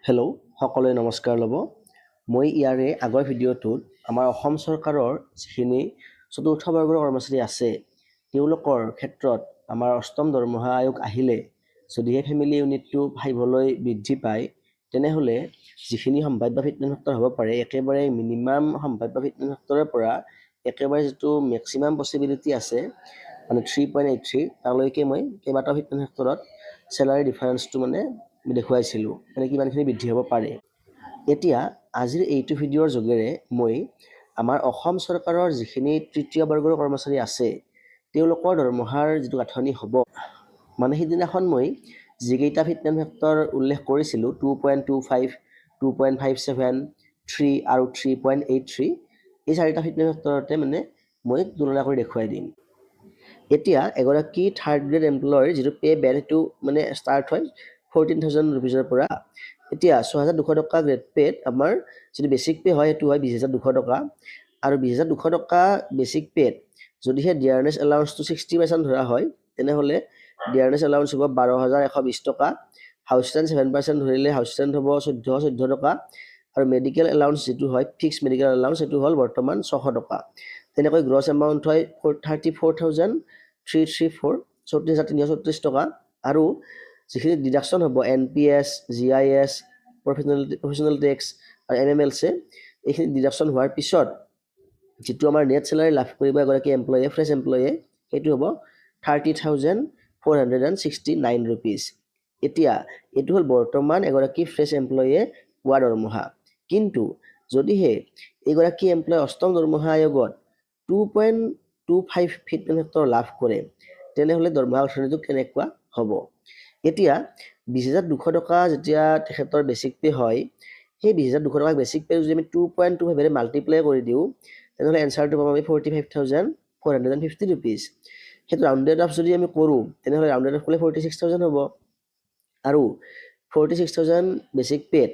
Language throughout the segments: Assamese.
হেল্ল', সকলোৱে নমস্কাৰ ল'ব। মই ইয়াৰে আগৰ ভিডিঅ'টোত আমাৰ অসম চৰকাৰৰ যিখিনি চতুৰ্থ বৰ্গৰ কৰ্মচাৰী আছে, তেওঁলোকৰ ক্ষেত্ৰত আমাৰ অষ্টম দৰমহা আয়োগ আহিলে যদিহে ফেমিলি ইউনিটটো 5লৈ বৃদ্ধি পায়, তেনেহ'লে যিখিনি সম্ভাৱ্য ফিটমেণ্ট ফেক্টৰ হ'ব পাৰে, একেবাৰে মিনিমাম সম্ভাৱ্য ফিটমেণ্ট ফেক্টৰৰ পৰা একেবাৰে যিটো মেক্সিমাম পচিবিলিটি আছে, মানে 3.83, তালৈকে মই কেইবাটাও ফিটমেণ্ট ফেক্টৰত চেলাৰী ডিফাৰেঞ্চটো মানে দেখুৱাইছিলোঁ, মানে কিমানখিনি বৃদ্ধি হ'ব পাৰে। এতিয়া আজিৰ এইটো ভিডিঅ'ৰ যোগেৰে মই আমাৰ অসম চৰকাৰৰ যিখিনি তৃতীয় বৰ্গৰ কৰ্মচাৰী আছে, তেওঁলোকৰ দৰমহাৰ যিটো গাঁথনি হ'ব, মানে সিদিনাখন মই যিকেইটা ফিটমেণ্ট ফেক্টৰ উল্লেখ কৰিছিলোঁ, 2.25, 2.57, 3 আৰু 3.83, এই চাৰিটা ফিটমেণ্ট ফেক্টৰতে মানে মই তুলনা কৰি দেখুৱাই দিম। এতিয়া এগৰাকী থাৰ্ড গ্ৰেড এমপ্লয়ৰ যিটো পে' বেণ্ড, সেইটো মানে ষ্টাৰ্ট হয় 14,000 ৰুপিজৰ পৰা। এতিয়া 6200 টকা গ্ৰেড পে'ত আমাৰ যিটো বেচিক পে' হয়, সেইটো হয় 20,200 টকা। আৰু 20,200 টকা বেচিক পে'ত যদিহে ডিয়াৰনেছ এলাউন্সটো 60% ধৰা হয়, তেনেহ'লে ডিয়াৰনেছ এলাউন্স হ'ব 12,120 টকা। হাউচ ৰেণ্ট 7% ধৰিলে হাউচ ৰেণ্ট হ'ব 1414 টকা। আৰু মেডিকেল এলাউন্স যিটো হয়, ফিক্স মেডিকেল এলাউন্স, সেইটো হ'ল বৰ্তমান 600 টকা। তেনেকৈ গ্ৰছ এমাউণ্ট হয় 34,334, 34,336 টকা। আৰু যিখিনি ডিডাকশ্যন হ'ব, NPS, GIS, professional tax আৰু এমএমএলচি, এইখিনি ডিডাকশ্যন হোৱাৰ পিছত যিটো আমাৰ নেট চেলাৰী লাভ কৰিব এগৰাকী এমপ্লয়ে, ফ্ৰেছ এমপ্লয়ে, সেইটো হ'ব 30,469 rupees। এতিয়া এইটো হ'ল বৰ্তমান এগৰাকী ফ্ৰেছ এমপ্লয়ে পোৱা দৰমহা। কিন্তু যদিহে এইগৰাকী এমপ্লয় অষ্টম দৰমহা আয়োগত 2.25 ফিটমেণ্ট ফেক্টৰ লাভ কৰে, তেনেহ'লে দৰমহা গাঁথনিটো কেনেকুৱা হ'ব? এতিয়া 20,200 টকা যেতিয়া তেখেতৰ বেচিক পে' হয়, সেই 20,200 টকা বেচিক পে' যদি আমি 2.25ৰে মাল্টিপ্লাই কৰি দিওঁ, তেনেহ'লে এনচাৰটো পাম আমি 45,450 rupees। সেইটো ৰাউণ্ডেড অফ যদি আমি কৰোঁ, তেনেহ'লে ৰাউণ্ডেড অফ কৰিলে 46,000 হ'ব। আৰু 46,000 বেচিক পে'ত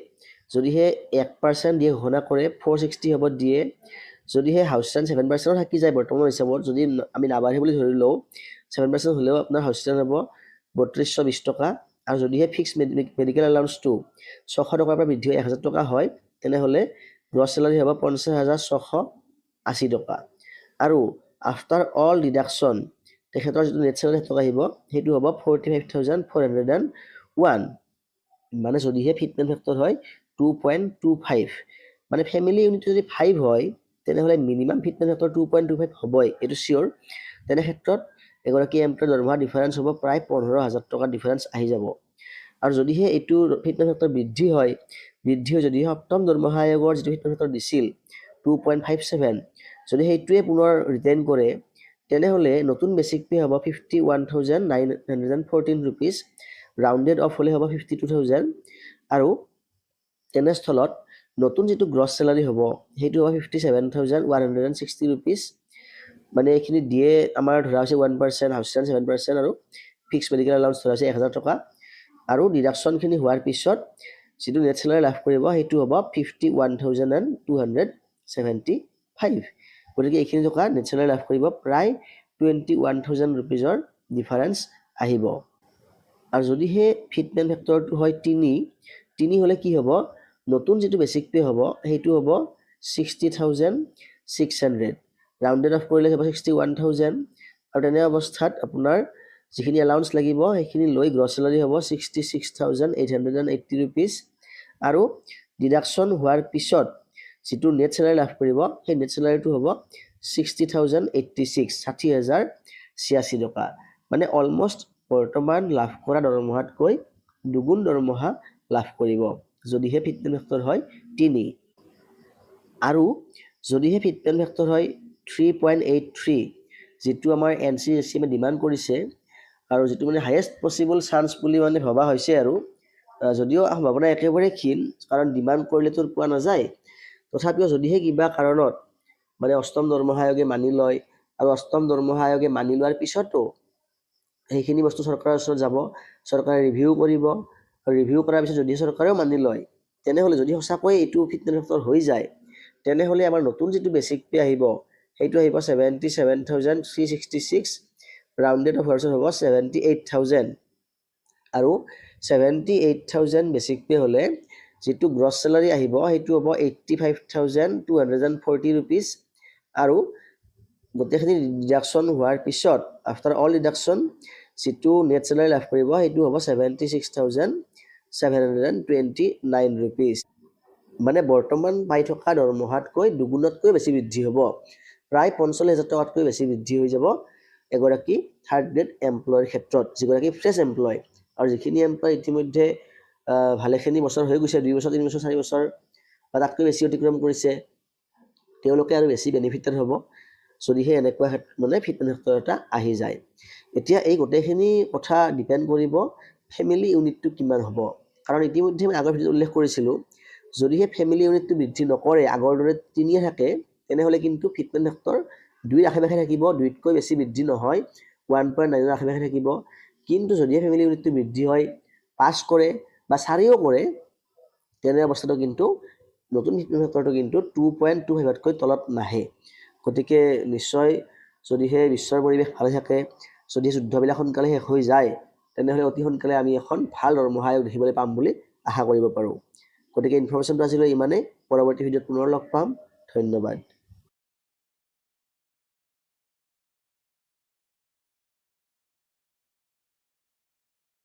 যদিহে 1% দিয়ে ঘোষণা কৰে, 460 হ'ব দিয়ে। যদিহে হাউচ ৰেণ্ট 7%ো থাকি যায়, বৰ্তমানৰ হিচাপত যদি আমি নাবাঢ়ে বুলি ধৰি লওঁ, 7% হ'লেও আপোনাৰ হাউচ ৰেণ্ট হ'ব 3220 টকা। আৰু যদিহে ফিক্স মেডিকেল এলাউন্সটো 600 টকাৰ পৰা বৃদ্ধি হৈ 1000 টকা হয়, তেনেহ'লে গ্ৰছ চেলাৰী হ'ব 50,680 টকা। আৰু আফটাৰ অল ডিডাকশ্যন তেখেতৰ যিটো নেট চেলাৰী টকা আহিব, সেইটো হ'ব 45,401। মানে যদিহে ফিটমেণ্ট ফেক্টৰ হয় 2.25, মানে ফেমিলি ইউনিট যদি 5 হয়, তেনেহ'লে মিনিমাম ফিটমেণ্ট ফেক্টৰ 2.25 হ'বই, এইটো চিয়'ৰ। তেনে ক্ষেত্ৰত এগৰাকী এমপ্লয় দৰমহা ডিফাৰেঞ্চ হ'ব প্ৰায় 15,000 টকাৰ ডিফাৰেঞ্চ আহি যাব। আৰু যদিহে এইটো ফিটমেণ্ট ফেক্টৰ বৃদ্ধি হয়, বৃদ্ধি হৈ যদিহে সপ্তম দৰমহা আয়োগৰ যিটো ফিটমেণ্ট ফেক্টৰ দিছিল 2.57, যদি সেইটোৱে পুনৰ ৰিটেইন কৰে, তেনেহ'লে নতুন বেচিক পে' হ'ব 51,914 rupees, rounded off হ'লে হ'ব 52,000। আৰু তেনেস্থলত নতুন যিটো গ্ৰছ চেলাৰী হ'ব, সেইটো হ'ব 57,160 rupees। মানে এইখিনি দিয়ে আমাৰ ধৰা হৈছে 1%, হাউচ ৰেণ্ট 7% আৰু ফিক্স মেডিকেল এলাউন্স ধৰা হৈছে 1000 টকা। আৰু ডিডাকশ্যনখিনি হোৱাৰ পিছত যিটো নেট চেলাৰী লাভ কৰিব, সেইটো হ'ব 51,275। গতিকে এইখিনি টকা নেট চেলাৰী লাভ কৰিব, প্ৰায় 21,000 ৰুপিজৰ ডিফাৰেঞ্চ আহিব। আৰু যদিহে ফিটমেণ্ট ফেক্টৰটো হয় 3, 3 হ'লে কি হ'ব? নতুন যিটো বেচিক পে' হ'ব, সেইটো হ'ব 60,600, ৰাউণ্ডেড অফ কৰিলে হ'ব 61,000। আৰু তেনে অৱস্থাত আপোনাৰ যিখিনি এলাউন্স লাগিব, সেইখিনি লৈ গ্ৰছ চেলাৰী হ'ব 66,880 rupees। আৰু ডিডাকশ্যন হোৱাৰ পিছত যিটো নেট চেলাৰী লাভ কৰিব, সেই নেট চেলাৰীটো হ'ব 60,086, 60,086 টকা। মানে অলমষ্ট বৰ্তমান লাভ কৰা দৰমহাতকৈ দুগুণ দৰমহা লাভ কৰিব, যদিহে ফিটমেণ্ট ফেক্টৰ হয় 3। আৰু যদিহে ফিটমেণ্ট ফেক্টৰ হয় 3.83, যিটো আমাৰ এনচিএচিএমে ডিমাণ্ড কৰিছে আৰু যিটো মানে হায়েষ্ট পচিবল চান্স বুলি মানে ভবা হৈছে, আৰু যদিও সম্ভাৱনা একেবাৰে ক্ষীণ, কাৰণ ডিমাণ্ড কৰিলেতো পোৱা নাযায়, তথাপিও যদিহে কিবা কাৰণত মানে অষ্টম দৰমহা আয়োগে মানি লয়, আৰু অষ্টম দৰমহা আয়োগে মানি লোৱাৰ পিছতো সেইখিনি বস্তু চৰকাৰৰ ওচৰত যাব, চৰকাৰে ৰিভিউ কৰিব, আৰু ৰিভিউ কৰাৰ পিছত যদি চৰকাৰেও মানি লয়, তেনেহ'লে যদি সঁচাকৈয়ে এইটো ফিটমেণ্ট ফেক্টৰ হৈ যায়, তেনেহ'লে আমাৰ নতুন যিটো বেচিক পে' আহিব, সেইটো আহিব 77,366, ৰাউণ্ডেড অফ হোৱাৰ পিছত হ'ব 78,000। আৰু 78,000 বেচিক পে' হ'লে যিটো গ্ৰছ চেলাৰী আহিব, সেইটো হ'ব ₹85,240। আৰু গোটেইখিনি ডিডাকশ্যন হোৱাৰ পিছত, আফটাৰ অল ডিডাকশ্যন, যিটো নেট চেলাৰী লাভ কৰিব, সেইটো হ'ব ₹76,729। মানে বৰ্তমান পাই থকা দৰমহাতকৈ দুগুণতকৈ বেছি বৃদ্ধি হ'ব। প্ৰায় 45,000 টকাতকৈ বেছি বৃদ্ধি হৈ যাব এগৰাকী থাৰ্ড গ্ৰেড এমপ্লয়ৰ ক্ষেত্ৰত, যিগৰাকী ফ্ৰেছ এমপ্লয়। আৰু যিখিনি এমপ্লয় ইতিমধ্যে ভালেখিনি বছৰ হৈ গৈছে, 2 বছৰ, 3 বছৰ, 4 বছৰ বা তাতকৈ বেছি অতিক্ৰম কৰিছে, তেওঁলোকে আৰু বেছি বেনিফিটেড হ'ব, যদিহে এনেকুৱা মানে ফিটমেণ্ট ফেক্টৰ এটা আহি যায়। এতিয়া এই গোটেইখিনি কথা ডিপেণ্ড কৰিব ফেমিলি ইউনিটটো কিমান হ'ব। কাৰণ ইতিমধ্যে মই আগৰ ভিডিঅ'ত উল্লেখ কৰিছিলোঁ, যদিহে ফেমিলি ইউনিটটো বৃদ্ধি নকৰে, আগৰ দৰে তিনিয়ে থাকে, তেনেহ'লে কিন্তু ফিটমেণ্ট ফেক্টৰ 2ৰ আশে পাশে থাকিব, 2তকৈ বেছি বৃদ্ধি নহয়, 1.9ৰ আশে পাশে থাকিব। কিন্তু যদিহে ফেমিলি ইউনিটটো বৃদ্ধি হয়, 5 কৰে বা 4ও কৰে, তেনে অৱস্থাটো কিন্তু নতুন ফিটমেণ্ট ফেক্টৰটো কিন্তু 2.25তকৈ তলত নাহে। গতিকে নিশ্চয় যদিহে বিশ্বৰ পৰিৱেশ ভালে থাকে, যদি যুদ্ধবিলাক সোনকালে শেষ হৈ যায়, তেনেহ'লে অতি সোনকালে আমি এখন ভাল দৰমহা আয়োগ দেখিবলৈ পাম বুলি আশা কৰিব পাৰোঁ। গতিকে ইনফৰ্মেশ্যনটো আজিলৈ ইমানেই। পৰৱৰ্তী ভিডিঅ'ত পুনৰ লগ পাম। ধন্যবাদ।